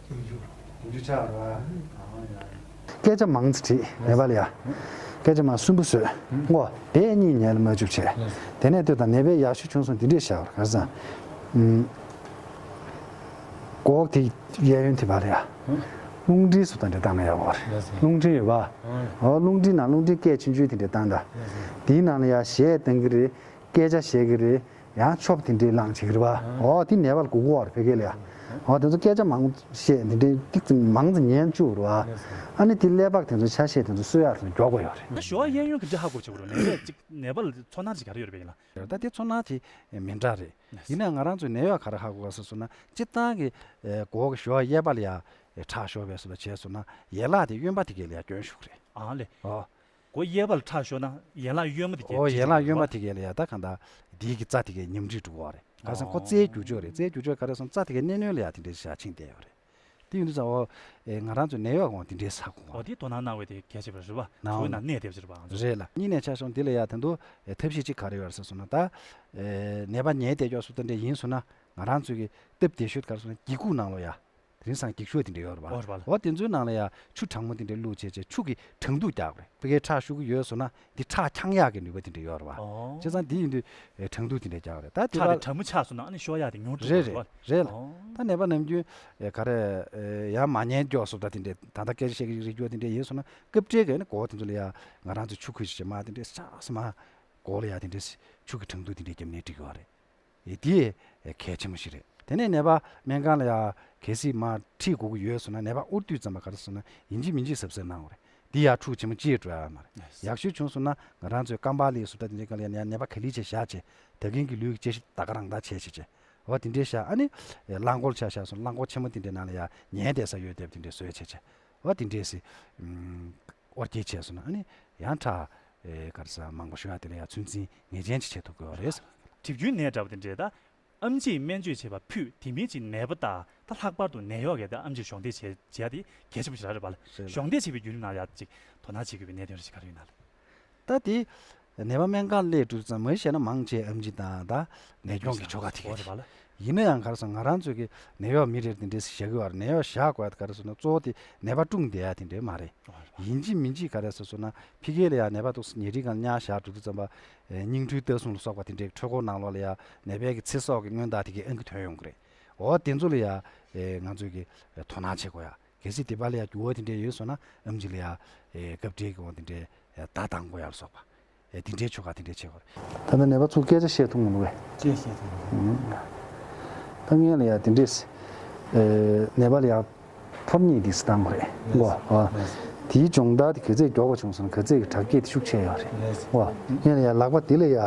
བདུན་ཅུ། བདུན་ཅུ་ཆགས་རེད་པ། ཨང་ཡ། སྐད་ཆ་མང་ཙམ་དྲིས་ནད་པ་ལ་ཡ། སྐད་ཆ་མང་གསུམ་པོ་བཟོས། ཨང་། ཨོ་དེ་གཉིས་ཉལ་ལ་མ་བཅུག་བྱས། དེ་ནས་ལྟོས་དང་ནད་པའི་ཡག་ཤོས་བྱུང་སོང་འདི་འདྲས་བཞག་པ་རེད། ག་རེ་ཟེར་ན། ཨང་། སྒོག་དེ་གཡས་གཡོན་དེ་བ་ལ་ཡ། རླུང་འཕྲིན་སུ་དང་འདྲ་བཏང་ན་ཡག་པོ་རེད། རླུང་འཕྲིན་ཡོད་པ། ཨོ་རླུང་འཕྲིན་ནང་རླུང་འཕྲིན་སྐད་ཆུང་ཆུང་དེ་འདྲ་བཏང་དང་། དེའི་ནང་ལ་ཡ་གཞས་བཏང་གི་རེད། སྐད་ཆ་བཤད་ཀྱི་རེད། ཡང་ཆོབ་དེ་འདྲའི་ལངས་བྱེད་ཀྱི་རེད་པ། ཨོ་དེ་ནད་པ་ལ་སྒུག་གི་རེད་ཕ་གི་ལ་ཡ། ཨོ་དེ་ཚོ་སྐད་ཆ་མང་བཤད་དེ་འདྲའི་ཏིག་ཙམ་མང་ཙམ་ཉན་བཅུག་རེད་པ། ཨ་ནི་དེ་ཀླད་པ་དེ་ཚོ་ཆ་ཤས་དེ་ཚོ་གསོ་ཡག་དེ་ཚོ་མགྱོགས་པ་ཡོད་རེད། ད་ཞོགས་གཡས་གཡོན་གྱི་འདྲ་ཧ་གོ་བྱེད་དགོས་རེད། ནད་པས་ཅིག་ནད་པ་ལ་ཚོར་སྣང་ཅིག་ག་རེ་ཡོད་རེད་པ་ཡིན་ན། ད་དེ་ཚོར་སྣང་དེ་མི་འདྲ་རེད། ཡིན་ནའང་ང་རང་ཚོའི་ནད་གཡོག་ག་རེ་ཧ་གོ་ག་ཟེར་སོང་ན། སྤྱིར་བཏང་གི་སྒོ་གི་ཞོགས་གཡས་པ་ལ་ཡ་ཁྲག་ཤོར་བས་སོ་ལ་བྱས་སོང་ན་ཡན་ལག་དེ་གཡོན་པ་དེ་གས་ལ་ཡ་སྐྱོན་ཞུགས་རེད། ཨ་ལེ། ཨོ། སྒོ་གཡས་པ་ལ་ཁྲག་ཤོར་ན་ཡན་ལག་གཡོན་མ་དེ་གས་ཨོ་ཡན་ལག་གཡོན་པ་དེ་གས་ལ་ཡ་ད་གང་ལྟར་དེའི་གི་རྩ་དེ་གས་ཉམས་རིགས་འགྲོ་གི་རེད། ག་ཟེར་ན་ཁོ་རྩའི་རྒྱུ་ཕྱོགས་རེད། རྩའི་རྒྱུ་ཕྱོགས་ག་རེ་སོང་རྩ་དེ་གས་གནད་གནོན་ལ་ཡ་དེ་འདྲའི་ཞག་ཕྱིན་བསྡད་ཡོད་རེད། དེ་ཡིན་དུས་ཙང་ཨོ་ཨེ་ང་རང་ཚོའི་ནད་གཡོག་གོང་དེ་འདྲའི་ས་གོ་ཨོ་དེ་དོ་སྣང་གནང་བའི་དེ་གལ་ཆེ་བ་རེད་པ། ནའོ་ཚོའི་ནང་གནས་བསྡད་པ་རེད་པ་ང་ཚོ། རེད་ལ་གཉིས་ནས་ཆ་བཞག་འདི་ལ་ཡ་ད་དུང་ཨེ་ཐབས་ཤེས་གཅིག་ག་རེ་ཡོད་རེད་ཟེར་སོང་ན། ད་ཨེ་ནད་པ་ཉལ་བསྡད་ཀྱོག་སུ་ད་འདྲ་ཡིན་སོང་ན་ང་རང་ཚོའི་གི་སྟབས་བདེ་ཤོས་ག་རེ་སོང་ན་སྒྱིད་ཁུག་ནང་ལོགས་ཡ། དེང་སང་འགྱིག་ཤོག་དེ་འདྲ་ཡོད་རེད་པ། ཨོ་རེད་པ་ལ། འོ་དེ་ཚོའི་ནང་ལ་ཡ་ཆུ་གྲང་མོ་དེ་འདྲ་བླུགས་བྱས་བྱས་ཆུ་གི་གྲང་འདུག་རྒྱག་རེད། ཕ་གིའི་ཁྲག་ཤུགས་ཀྱི་ཡོད་སོང་ན་འདི་ཁྲག་འཁྱག་ཡག་གི་ནུས་པ་དེ་འདྲ་ཡོད་རེད་པ། ཨོ། བྱས་ཙང་འདི་ཡིན་དུས་ཨེ་གྲང་འདུག་དེ་འདྲ་རྒྱག་རེད། ད་དེ་ཁྲག་དེ་བ་གྲང་མོ་ཆགས་སོང་ན་ཨ་ནི་ཤོར་ཡག་དེ་ཉུང་འགྲོ་རེད་རེད་རེད་པ། རེད་ལ། ཨོ། ད་ནད་པ་ནམ་རྒྱུན་ཨེ་ག་རེ་ཨེ་ཡང་མ་ཉལ་མགྱོགས་སུ་ད་དེ་འདྲ་ད་ལྟ་སྐད་ཆ་བཤད་ཀྱི་རིགས་ཡོད་དེ་འདྲ་ཡིན་སོང་ན་སྐབས་འཕྲལ་གྱི་ཨ་ནི་སྒོ་དེ་ཚོ་ལ་ཡ་ང་རང་ཚོ་ཆུ་ཁུ་ཞིག་བྱས་མ་དེ་འདྲ་ཆགས་སོང་མ་སྒོ་ལ་ཡ་དེ་འདྲ་ཆུ་གི་གྲང་འདུག་དེ་འདྲ་བརྒྱབ་ནས་འགྲིག་གི་རེད། ཨེ་དེ་གལ་ཆེན་པོ་ཞིག་རེད། དེ་ནས་ནད་པ་སྨན་ཁང་ལ་ཡ་གལ་སྲིད་མར་ཁྲིད་དགོས་ཀྱི་ཡོད་སོང་ན་ནད་པ་དབུར་དུས་ཙམ་པ་ག་རེ་སོང་ན་ཡིན་གཅིག་མིན་གཅིག་གཟབ་གཟབ་གནང་དགོས་རེད། འདི་ཡ་འཁྲུག་ཆེན་པོ་ཅིག་འགྲོ་ཡ་མ་རེད། ཡག་ཤོས་བྱུང་སོང་ན་ང་རང་ཚོའི་རྐང་པ་ལ་སུབ་ད་དེ་འདྲའི་སྒང་ལ་ཡ་ནད་པ་ག་ལེ་བྱས་བཞག་བྱས་ད་གིན་གྱི་ལུས་ཀྱི་དཔྱད་ཞིབ་ད་ག་རང་ད་བྱས་བྱས་བྱས་འོ་དེ་འདྲའི་བཞག་ཨ་ནི་རླངས་འཁོར་ཆ་བཞག་སོང་རླངས་འཁོར་ཆེན་མོ་དེ་འདྲའི་ནང་ལ་ཡ་ཉལ་བསྡད་ས་ཡོད་བསྡད་པ་དེ་འདྲའི་བཟོས་བྱས་བྱས་འོ་དེ་འདྲའི་སི་ཨུམ། དབོར་སྐྱེལ་བྱས་སོང་ན་ཨ་ནི་ཡང་ཁྲག་ཨེ་ག་རེ་ཟ་མང་པོ་ཞུ་ཡག་དེ་ལ་ཡང་ཚོད་འཛིན་ངེས་ཅན་ཅིག་བྱེད་ཐུབ་ཀྱི་ཡོད་རེད། གྲིབ་སྐྱོན་ནད་འདྲ་བ་དེ་འདྲས་ད་ཨེམ་ཆིས་སྨན་བཅོས་བྱས་པ་ཕུད་དེ་མིན་གྱི་ནད་པ་དང་ད་ལྷག་པར་དུ་ནད་གཡོག་གིས་ད་ཨེམ་ཆིར་གཞོགས་འདེགས་བྱས་བྱས་ཏེ་གལ་ཆེན་པོ་ཞིག་རག་རེད་པ་ལ། རེད་ལ། གཞོགས་འདེགས་བྱེད་པའི་བརྒྱུད་རིམ་ནང་ཡ་ཅིག་དོ་སྣང་བྱེད་དགོས་པའི་གནད་དོན་རེ་ཞིག་ག་རེ་ཡོད་ན་ལ། ད་དེ་ནད་པ་སྨན་ཁང་སླེབས་དུས་ཙམ་མ་གཞི་བཤད་ན་མང་ཆེ་ཨེམ་ཆི་དང་ད་ནད་སྐྱོང་གི་ཆོ་ག་དེ་ག་རེད་པ་ལ། ཡིན་ན་ཡང་ག་རེ་ཟེར་ང་རང་ཚོ་གི་ནད་གཡོག་མི་རེར་དེ་འདྲས་བཞག་གི་ཡོད་རེད། ནད་གཡོག་བཞག་དགོས་ཡ་དེ་ག་རེ་ཟེར་ན་གཙོ་བོ་དེ་ནད་པ་སྲུང་བསྡད་ཡ་དེ་འདྲས་མ་རེད། ཡིན་གཅིག་མིན་གཅིག་ག་རེ་ཟེར་སོང་ན་ཕ་གི་ལ་ཡ་ནད་པ་འདུག་ཉལ་ཁྲིའི་སྒང་ཉལ་བཞག་འགྲོ་དུས་ཙམ་པ་ཨེ་སྙིང་འཕྲུལ་ལྟ་སྲུང་ལ་སོགས་པ་དེ་འདྲའི་འཕྲུལ་འཁོར་ནང་ལོགས་ལ་ཡ་ནད་པའི་གི་ཚེ་སྲོག་གི་སྔོན་བརྡ་དེ་གའི་ཨང་ཀི་ཐོན་ཡོང་གི་རེད། འོ་དེ་ཚོ་ལ་ཡ་ཨེ་ང་ཚོས་གི་ཨེ་དོ་སྣང་བྱེད་དགོས་ཡ། གལ་སྲིད་དེ་པ་ལ་ཡ་འགྱུར་བ་དེ་འདྲས་ཡོད་སོང་ན་ཨེམ་ཆི་ལ་ཡ་ཨེ་སྐབས་འཕྲལ་གི་འོ་དེ་འདྲས་ཨེ་བརྡ་བཏང་དགོས་ཡ་ལ་སོགས་པ། ཨེ་དེ་འདྲའི་ཆོ་ག་དེ་འདྲའི་བྱེད་དགོས་རེད། ད་ལྟ་ནད་པ་ཚོ་སྐད་ཆ་བཤད་ཐུབ་མི་འདུག་གས། སྐད་བཤད་ཐུབ་མི་འདུག་ད་ངས་ལ་ཡ་དེ་འདྲས་ཨེ་ནད་པ་ལ་ཡ་ཕོར་གཉིས་དེ་སི་བཏང་དགོས་རེད་གོ། ཨ་དེའི་སྦྱོང་བརྡར་དེ་ག་ཚད་མགྱོགས་པ་བྱུང་སོང་ན་ག་ཚད་ཀྱི་དྲག་སྐྱེད་དེ་ཤུགས་ཆེ་ཡོད་རེད་གོ། ངས་ལ་ཡ་ལག་པ་དེ་ལ་ཡ་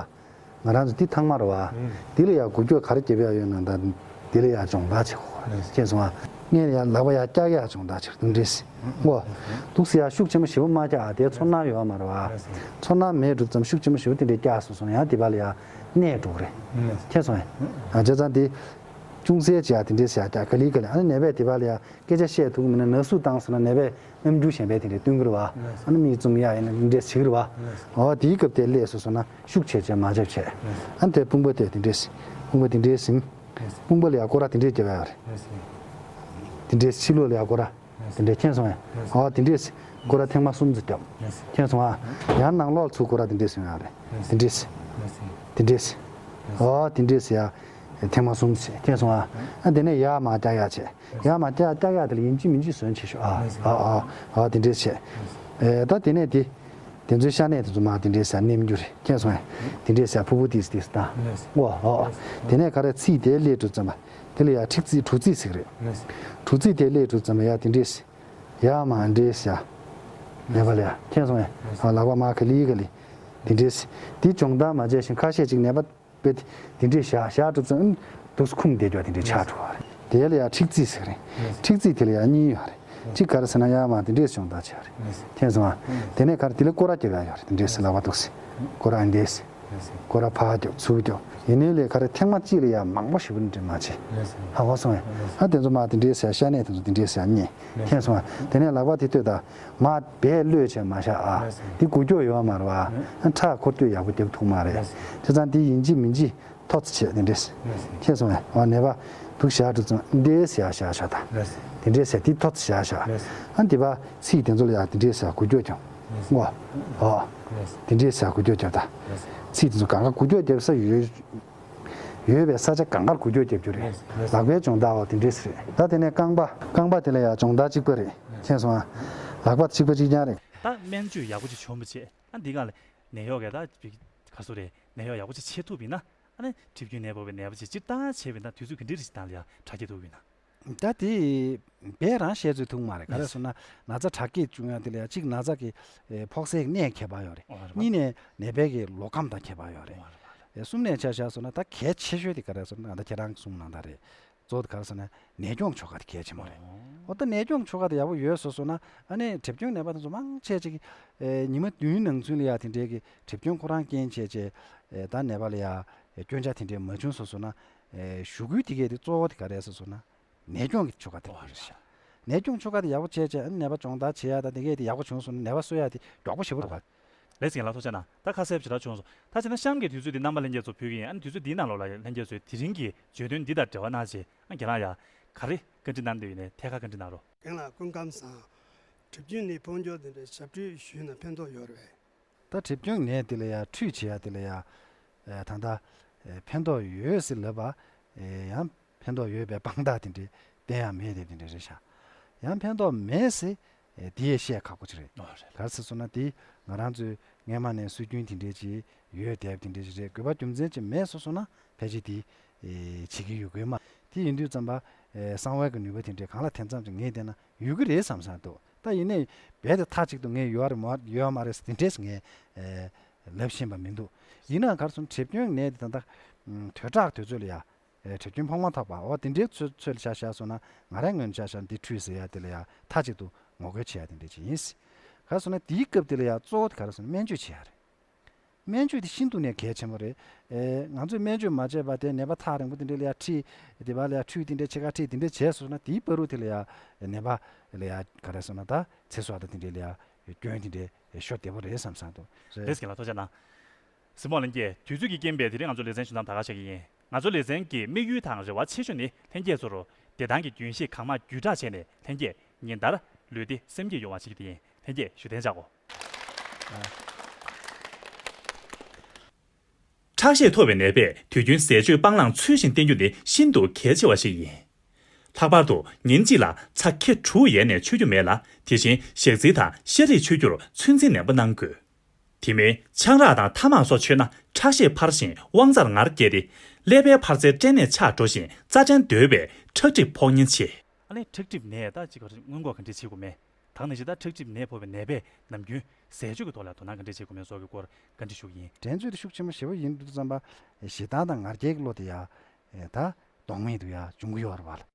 ང་རང་ཚོ་འདི་ཐང་མ་རེད་བ། འདི་ལ་ཡ་འགུལ་སྐྱོད་ག་རེ་རྒྱབ་ཡ་ཡོད་ན་ད་འདི་ལ་ཡ་སྦྱོང་བརྡར་བྱེད་དགོས་རེད་ཤེས་སོང་ཨ། ངས་ལ་ཡ་ལག་པ་ཡ་བཀྱག་ཡ་སྦྱོང་བརྡར་བྱེད་དུ་འདྲེས་གོ། འདུག་སེ་ཡ་ཤུགས་ཆེན་པོ་ཞེ་པོ་མ་བཀྱག་ཨ་དེ་ཚོར་སྣང་ཡོད་མ་རེད་བ། ཚོར་སྣང་མེད་འགྲོ་ཙམ་ཤུགས་ཆེན་པོ་ཞེ་པོ་དེ་འདྲས་བཀྱག་སོང་སོང་ཡང་དེ་པ་ལ་ཡ་གནས་འགྲོ་གི་རེད་ཤེས་སོང་ཨ། བྱས་ཙང་དེ་ཅུང་ཟད་ཅིག་ཡ་དེ་འདྲས་སེ་ཡ་བཀྱག་ག་ལེ་ག་ལེ་ཨ་ནི་ནད་པས་དེ་པ་ལ་ཡ་སྐད་ཆ་བཤད་ཐུབ་ཀྱི་མིན་ན་ན་ཟུག་བཏང་སོང་ན་ནད་པས་རྣམ་འགྱུར་གཞན་པའི་དེ་འདྲའི་སྟོན་གྱི་རེད་བ། ཨ་ནི་མིག་བཙུམ་ཡ་ཡིན་ན་འདི་འདྲས་བྱེད་ཀྱི་རེད་བ། འོ་དེའི་སྐབས་དེ་སླེབས་སོང་སོང་ན་ཤུགས་ཆེ་ཆེ་མ་བྱབ་བྱས། ཨ་ནི་དེ་དཔུང་པ་དེ་དེ་འདྲས་དཔུང་པ་དེ་འདྲས་ཟིན། དཔུང་པ་ལ་ཡ་སྐོར་ར་དེ་འདྲས་རྒྱབ་ཡ་རེད། དེ་འདྲས་ཕྱི་ལོགས་ལ་ཡ་སྐོར་ར་དེ་འདྲས་མཁྱེན་སོང་ཡ། འོ་དེ་འདྲས་སྐོར་ར་ཐེངས་མ་གསུམ་ཙམ་རྒྱབ། མཁྱེན་སོང་ཨ། ཡང་ནང་ལོགས་ཚུར་སྐོར་ར་དེ་འདྲས་ཟིན་ཡ་རེད། དེ་འདྲས་དེ་འདྲས། འོ་དེ་འདྲས་ཡ་ཐེངས་མ་གསུམ་ཙམ་མཁྱེན་སོང་ཨ། ཨ་དེ་ནས་ཡར་མར་བཀྱག་ཡ་བྱས། ཡར་མར་བཀྱག་བཀྱག་ཡག་དེ་ལ་ཡིན་གཅིག་མིན་གཅིག་ཟོན་བྱེད་ཤོག་ཨ་ཨ་ཨ་ཨ་དེ་འདྲས་བྱས། ཨེ་ད་དེ་ནས་དེ་དེ་ཚོའི་ཤ་གནད་དེ་ཚོ་མར་དེ་འདྲས་ཟ་ནེམ་རྒྱུ་རེད་མཁྱེན་སོང་ཨེ། དེ་འདྲས་ཟ་ཕུ་བུ་དེས་དེས་ད་ཨོ་ཨོ། དེ་ནས་ག་རེ་ཚིག་དེ་སླེབས་འགྲོ་ཙམ་པ་དེ་ལ་ཡ་ཁྲིག་ཚིག་གྲུ་ཚིག་ཟེར་གི་རེད། གྲུ་ཚིག་དེ་སླེབས་འགྲོ་ཙམ་པ་ཡ་དེ་འདྲས་ཡ་མ་འདྲས་ཡ་ནད་པ་ལ་ཡ་མཁྱེན་སོང་ཨེ། ལག་པ་མར་ག་ལི་ག་ལི་དེ་འདྲས་དེ་སྦྱོང་བརྡར་མ་བྱས་ཤིང་ཁ་ཤས་ཅིག་ནད་པ། དཔེ་དེ་འདྲས་བཞག་བཞག་འགྲོ་ཙང་དུས་ཁུངས་བསྡད་རྒྱུ་དེ་འདྲས་ཆགས་འགྲོ་བ་རེད། དེ་ལ་ཡང་ཁྲིག་རྩིས་ཟེར་རེད། ཁྲིག་རྩིས་དེ་ལ་ཡང་གཉིས་ཡོད་རེད། གཅིག་ག་རེ་ཟེར་ན་ཡར་མར་དེ་འདྲས་སྦྱོང་བརྡར་བྱས་རེད། མཁྱེན་སོང་ཨ། དེ་ནས་ག་རེ་དེ་ལ་སྐོར་ར་རྒྱབ་ཡ་ཡོད་རེད། དེ་འདྲས་ཟེར་ལག་པ་འདུག་སེ། སྐོར་ར་འདྲས་ཟེར། སྐོར་ར་ཕར་རྒྱབ་ཚུར་རྒྱབ། ཡིན་ནའི་ལས་ག་རེ་ཐེངས་མ་གཅིག་ལ་ཡ་མང་པོ་ཞེ་པོ་འདྲས་མ་བྱེད། ཧ་གོ་སོང་ཨ། ཨ་དེ་ཚོ་མར་དེ་འདྲས་ཟེར་ཤ་གནད་དེ་ཚོ་དེ་འདྲས་ཟེར་རྙེད། མཁྱེན་སོང་ཨ། དེ་ནས་ལག་པ་དེ་ལྟོས་དང་། མར་རྦད་གློད་བྱས་མར་བཞག་ཨ། དེ་འགུལ་སྐྱོད་ཡོད་མ་རེད་བ། ཨ་ཁྲག་འཁོར་སྐྱོད་ཡག་པོ་རྒྱབ་ཐུབ་མ་རེད། བྱས་ཙང་དེ་ཡིན་གཅིག་མིན་གཅིག་ཐོ་ཙམ་བྱས་དེ་འདྲས། མཁྱེན་སོང་ངས། འོ་ནད་པ་དུག་བཞག་འགྲོ་ཙང་འདྲས་ཟེར་ཡ་བཞག་ཆོག་ད། དེ་འདྲས་ཟེར་དེ་ཐོ་ཙམ་བཞག་བཞག་ཨ་འདི་པ་ཚིགས་དེ་ཚོ་ལ་ཡ་དེ་འདྲས་ཟེར་འགུལ་སྐྱོད་ཀྱང་། ངོ་། འོ། དེ་འདྲས་ཟེར་འགུལ་སྐྱོད་རྒྱབ་ད། ཚིགས་དེ་ཚོ་གང་ག་འགུལ་སྐྱོད་རྒྱབ་ས་ཡོད། ཡོད་པའི་ས་ཆ་གང་གར་འགུལ་སྐྱོད་རྒྱབ་རྒྱུ་རེད། ལག་པའི་སྦྱོང་བརྡར་འོ་དེ་འདྲས་རེད། ད་དེ་ནས་རྐང་པ། རྐང་པ་དེ་ལ་ཡ་སྦྱོང་བརྡར་གཅིག་པ་རེད། མཁྱེན་སོང་ཨ། ལག་པ་གཅིག་པ་གཅིག་རྐྱང་རེད། ད་སྨན་བཅོས་ཡག་པོ་ཅིག་བྱུང་བ་བྱས་ཨ་འདི་ག་ལ་ནད་གཡོག་གི་ད་ག་སུ་རེད། ནད་གཡོག་ཡག་པོ་ཅིག་བྱེད་ཐུབ་ཡིན་ན། ཨ་ནི་གྲིབ་སྐྱོན་ནད་ཕོག་པའི་ནད་པ་ཅིག་སྤྱིར་བཏང་བྱས་པ་ཡིན་ན་དུས་ཚོད་ག་འདྲ་ཞིག་བཏང་ལ་ཡ་དྲག་སྐྱེད་ཐུབ་ཡིན་ན། ད་དེ་དཔེ་རང་བཤད་ཚོད་ཐུབ་མ་རེད། ག་རེ་ཟེར་ན་ན་ཚ་དྲག་སྐྱེད་བྱུང་ཡ་དེ་ལ་ཡ་གཅིག་ན་ཚ་གི་ཨེ་ཕོག་སའི་གནས་ཁྱད་པར་ཡོད་རེད། ཨོ་རེད་པ། གཉིས་ནས་ནད་པའི་གི་ལོ་ཁམས་དང་ཁྱད་པར་ཡོད་རེད། ཨོ་རེད་པ། ཨེ་གསུམ་ནས་ཆ་བཞག་སོང་ན་ད་གལ་ཆེ་ཤོས་དེ་ག་རེ་ཟེར་ན་ད་ཁྱེད་རང་གསུངས་གནང་ད་རེད། གཙོ་བོ་དེ་ག་རེ་ཟེར་ན་ནད་སྐྱོང་ཆོ་ག་དེ་གལ་ཆེན་པོ་རེད། ཨོ། འོ་ད་ནད་སྐྱོང་ཆོ་ག་དེ་ཡག་པོ་ཡོད་བཟོ་སོང་ན་ཨ་ནི་གྲིབ་སྐྱོན་ནད་པ་དེ་ཚོ་མང་ཆེ་ཅིག་ཨེ་ཉི་མ་བདུན་ནང་ཚུན་ལ་ཡ་དེ་འདྲའི་གི་གྲིབ་སྐྱོན་ཁོ་རང་རྐྱེན་བྱས་བྱས་ཨེ་ད་ནད་པ་ལ་ཡ་ཨེ་སྐྱོན་ཆ་དེ་འདྲའི་མ་བྱུང་བཟོ་སོང་ན་ཨེ་ཞུ་སྐུལ་དེ་གས་དེ་གཙོ་བོ་དེ་ག་རེ་ཟེར་སོང་ན་ནད་སྐྱོང་གི་ཆོ་ག་དེ་རེད་ཤག་ནད་སྐྱོང་ཆོ་ག་དེ་ཡག་པོ་བྱས་བྱས་ཨ་ནི་ནད་པ་སྦྱོང་བརྡར་བྱེད་ཡ་ད་དེ་གས་དེ་ཡག་པོ་བྱུང་སོང་ན་ནད་པ་གསོ་ཡ་དེ་མགྱོགས་པོ་ཞེ་པོ་རེད་པ། ལགས་སོ་རྒན་ལགས་ཐུགས་རྗེ་གནང་། ད་ཁ་གསལ་ཞེ་དྲག་བྱུང་སོང་། ད་བྱས་ན་གཤམ་གྱི་དུས་ཚོད་འདི་རྣམ་པ་ལྷན་རྒྱས་ཚོ་ཕུལ་གྱི་ཡིན། ཨ་ནི་དུས་ཚོད་འདིའི་ནང་ལོགས་ལ་ལྷན་རྒྱས་ཚོས་དེ་རིང་གི་བརྗོད་དོན་འདི་དང་འབྲེལ་བ་གནང་བྱས་ཨ་རྒན་ལགས་ཡ་ག་རེ་བཀའ་འདྲི་གནང་འདོད་ཡོད་ནས་ཐད་ཀར་བཀའ་འདྲི་གནང་རོགས། རྒན་ལགས་སྐུ་ཁམས་བཟང་། གྲིབ་སྐྱོན་ནད་ཕོག་མཁན་དེ་འདྲའི་ཞབས་ཁྲིད་ཞུས་ན་ཕན་ཐོགས་ཡོད་རེད་པས། ད་གྲིབ་སྐྱོན་ནད་དེ་ལ་ཡ་ཁྲུས་བྱེད་ཡ་དེ་ལ་ཡ་ད་ལྟ་ཕན་ཐོགས་ཡོད་ཟེར་ལབ་པ་ཡང་ཕན་ཐོགས་ཡོད་པའི་དཔང་རྟགས་དེ་འདྲའི་བསྟན་ཡ་མེད་དེ་དེ་འདྲ་རེད་ཤག་ཡང་ཕན་ཐོགས་མེད་ཟེར་དེ་ཡང་བཤད་ཁག་པོ་ཅིག་རེད། ཨ་རེད། ག་རེ་ཟེར་སོང་ན་དེ་ང་རང་ཚོའི་སྔས་མ་ནས་སྲོལ་རྒྱུན་དེ་འདྲའི་ཅིག་ཡོད་བསྡད་པ་དེ་འདྲའི་ཅིག་རེད། དགོས་པ་རྒྱུ་མཚན་ཅིག་མེད་སོང་སོང་ན་ཕལ་ཆེར་དེ་བྱེད་ཀྱི་ཡོད་དགོས་མ། དེ་ཡིན་དུས་ཙམ་པ་གསང་བའི་གི་ནུས་པ་དེ་འདྲའི་གང་ལ་དེ་ཙམ་ཅིག་ངས་བལྟས་ན་ཡོད་ཀྱི་རེད་བསམ་བསམ་འདུག་ད་ཡིན་ནའི་རྦད་དེ་མཐའ་གཅིག་ཏུ་ངས་ཡོད་རེད་མ་ཡོད་མ་རེད་ཟེར་དེ་འདྲས་ངས་ལབ་ཤེས་པ་མི་འདུག་ཡིན་ནའང་ག་རེ་ཟེར་ན་གྲིབ་སྐྱོན་ནད་དེ་ད་ལྟ་དོས་དྲག་དུས་ཚོད་ལ་ཡ། ཨེ་གྲིབ་སྐྱོན་ཕོག་མ་ཐག་པ་འོ་དེ་འདྲའི་ཚོད་ཚོད་ལ་ཆ་བཞག་སོང་ན་ང་རའི་ངོས་ནས་ཆ་བཞག་ན་འདི་ཁྲུས་ཟེར་ཡ་དེ་ལ་ཡ་མཐའ་གཅིག་ཏུ་ངོ་རྒོལ་བྱེད་ཡ་དེ་འདྲ་ཅིག་ཡིན། ག་རེ་ཟེར་ན་དེའི་སྐབས་དེ་ལ་ཡ་གཙོ་བོ་དེ་ག་རེ་ཟེར་ན་སྨན་བཅོས་བྱེད་ཡ་རེད། སྨན་བཅོས་དེ་ཤིན་ཏུ་ནས་གལ་ཆེན་པོ་རེད། ཨེ་ང་ཚོས་སྨན་བཅོས་མ་བྱས་པ་དེ་ནད་པ་ཐག་རིང་པོ་དེ་འདྲ་ལ་ཡ་ཁྲིད་དེ་བ་ལ་ཡ་ཁྲུས་དེ་འདྲ་ཕྱེད་ཀ་ཁྲིད་དེ་འདྲ་བྱས་སོང་ན་དེའི་བར་དུ་དེ་ལ་ཡ་ནད་པ་ལ་ཡ་ག་རེ་ཟེར་ན་ད་ཚེ་སྲོག་དང་དེ་འདྲ་ལ་ཡ་སྐྱོན་དེ་འདྲ་ཤོར་བདེ་པོ་རེད་བསམ་བསམ་འདུག་རེད། རེད་རྒན་ལགས་ཐུགས་རྗེ་གནང་། གཟིགས་མོ་ལྷན་རྒྱས། དུས་ཚོད་ཀྱི་རྐྱེན་པས་དེ་རིང་ང་ཚོ་ལེ་ཚན་བྱུང་གཏམ་ད་ག་བྱེད་ཀྱི་ཡིན། ང་ཚོའི་ལེ་ཚན་གྱི་དམིགས་ཡུལ་དང་རེ་བ་ཆེ་ཤོས་ནི་ལྷན་རྒྱས་ཚོར་བདེ་ཐང་གི་རྒྱུན་ཤེས་གང་མང་བརྒྱུད་བསྒྲགས་བྱས་ནས་ལྷན་རྒྱས་ཉིན་ལྟར་ལུས་བདེ་སེམས་སྐྱིད་ཡོང་བ་བྱེད་ཀྱི་དེ་ཡིན། ལྷན་རྒྱས་བཞུགས་གདན་འཇགས་གོ། ཁྲག་ཤེད་མཐོ་བའི་ནད་པས་དུས་རྒྱུན་ཟས་སྤྱོད་སྤང་བླང་ཚུལ་བཞིན་བསྟེན་རྒྱུ་ནི་ཤིན་ཏུ་གལ་ཆེ་བ་ཞིག་ཡིན། ལྷག་པར་དུ་ཉིན་གཅིག་ལ་ཚྭ་ཁེ་དྲུག་ཡས་ནས་མཆོད་རྒྱུ་མེད་ལ། དེ་བཞིན་ཞག་ཚིལ་དང་ཤ་རིགས་མཆོད་རྒྱུར་ཚོད་འཛིན་ནན་པོ་གནང་དགོས། དེ་མིན་ཆང་རག་དང་ཐ་མག་སོགས་མཆོད་ན་ཁྲག་ཤེད་འཕར་ཞིང་དབང་རྩར་ངར་སྐྱེ་སྟེ། ཀླད་པའི་འཕར་རྩའི་སྐྲན་ནད་ཆགས་འགྲོ་ཞིང་རྩ་སྐྲན་རྡོལ་བའི་ཁྲག་གྲིབ་ཕོག་ཉེན་ཆེ། ཨ་ནི་ཁྲག་གྲིབ་ནད་ད་ཅིག་ག་རེ་སྔོན་འགོག་ག་འདྲས་བྱེད་དགོས་མེད། ད་ག་ནང་བཞིན་ད་ཁྲག་གྲིབ་ནད་ཕོག་པའི་ནད་པས་ནམ་རྒྱུན་ཟས་སྤྱོད་ཀྱི་ཐོག་ལ་དོ་སྣང་ག་འདྲས་བྱེད་དགོས་མེད་སོགས་ཀྱི་སྐོར་བཀའ་འདྲི་ཞུ་གི་ཡིན། འགྲན་རྩོད་དེ་ཤུགས་ཆེན་པོ་ཞེ་པོ་ཡིན་དུས་ཙམ་པ་ཞེ་སྡང་དང་ང་རྒྱལ་གྱི་བློ་དེ་ཡ་ད་གདོང་མེད་དུ་ཡ་འབྱུང་གི་ཡོད་རེད་བ་ལ།